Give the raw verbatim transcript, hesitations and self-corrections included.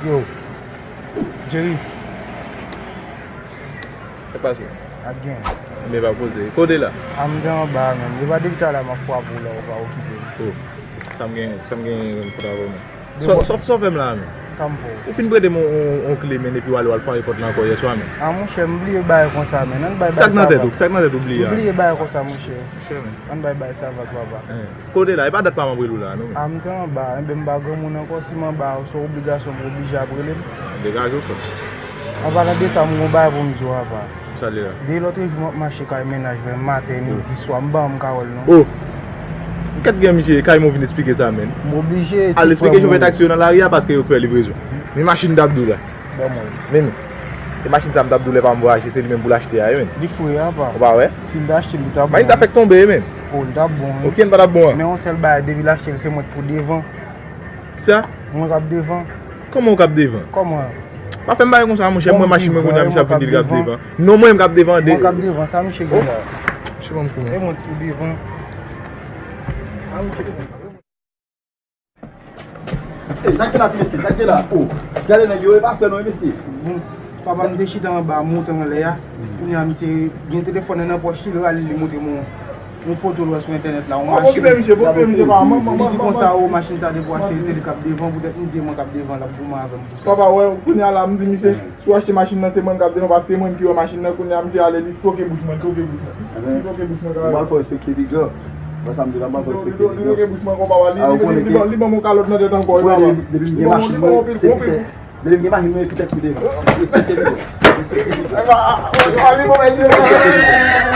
Yo, Jerry. Sa k pase? Ap gen. Men pa poze. Kote la? A, m te anba a menm. Yo pa depi talè m ap frape w la, ou pa okipe m. Oh. Sa m gen, sa m gen pou ta fè w menm. Sa w fè m la a menm? Sa m fè w? Ou fin prete m yon, yon, yon kle menm epi w ale w al frape pòt la ankò yèswa menm. A monchè, m bliye bagay konsa menm. Ann bay bagay sa vag. Sa k nan tèt ou? Sa k nan tèt ou bliye a? M bliye bagay konsa monchè. Monchè menm. Ann bay bagay sa vag papa. Kote la? E pa dat pa m ap rele w la non. A, m te anba. Enben m pa granmoun ankò, si m anba se obligasyon m oblije ap rele m. Degaje w frè. An palan de sa, m gon bagay pou m di w apa. Sa l ye la? De lòt jou m ap mache kay mennaj mwen maten, midi, swa, m pa janm ka wè l non. Oh! Kèt gen misye, kay mwen vin eksplike sa menm. M oblije. Al eksplike chofè taksi yo nan lari a paske yo fè livrezon. Men machin Dabdou la. Ban mwen. Men men. E machin sa m t ap di w lè pa m vwayaje, se li menm pou l achte a wi men. Li fre apa. Ou pa wè? Si l t achte l, li t ap bon. Machin sa fèk tonbe wi men. Oh, li t ap bon wi. Ok, li pa t ap bon an. Men yon sèl bagay, depi l achte l, se mwen k pou devan. Kisa? Mwen k ap devan. Kòman ou k ap devan? Kòman? Pa fè m bagay konsa monchè, mwen machin mwen kounye a misye ap vin di l k ap devan. Non, mwen menm k ap devan de. Mwen k ap devan, sa misye gen la? Misye ban m kou men. E mwen k pou devan. Sa misye gen la? Ey, sa k gen la ti mesye, sa k gen la? Oh, gade nèg yo, e pa frè non, mesye. Bon, papa m te chita anba, monte anlè a. Kounye a, misye gen telefòn nan nan pòch li, li rale li montre m yon, yon foto l wè sou entènèt la, yon machin. Li di konsa, oh, machin sa te pou achte, se li k ap devan, poutèt m di e mwen k ap devan, l ap goumen avè m pou sa. Papa, wè, kounye a la, m di misye, si w achte machin nan, se mwen k ap devan, paske mwen ki wè machin nan, kounye a, misye ale, li toke bouch mwen, toke bouch mwen. Li toke bouch mwen, karèman. Ou mal fè w respekte big dog. Wè sa m di la, m pa respekte li non. Li toke bouch mwen konpa, li, li, li, li ban m yon kalòt nan tèt ankò, wi papa. Depi m gen machin mwen, se pitèt. Depi m gen machin mwen, pitèt sou devan. Respekte li non. Respekte li non.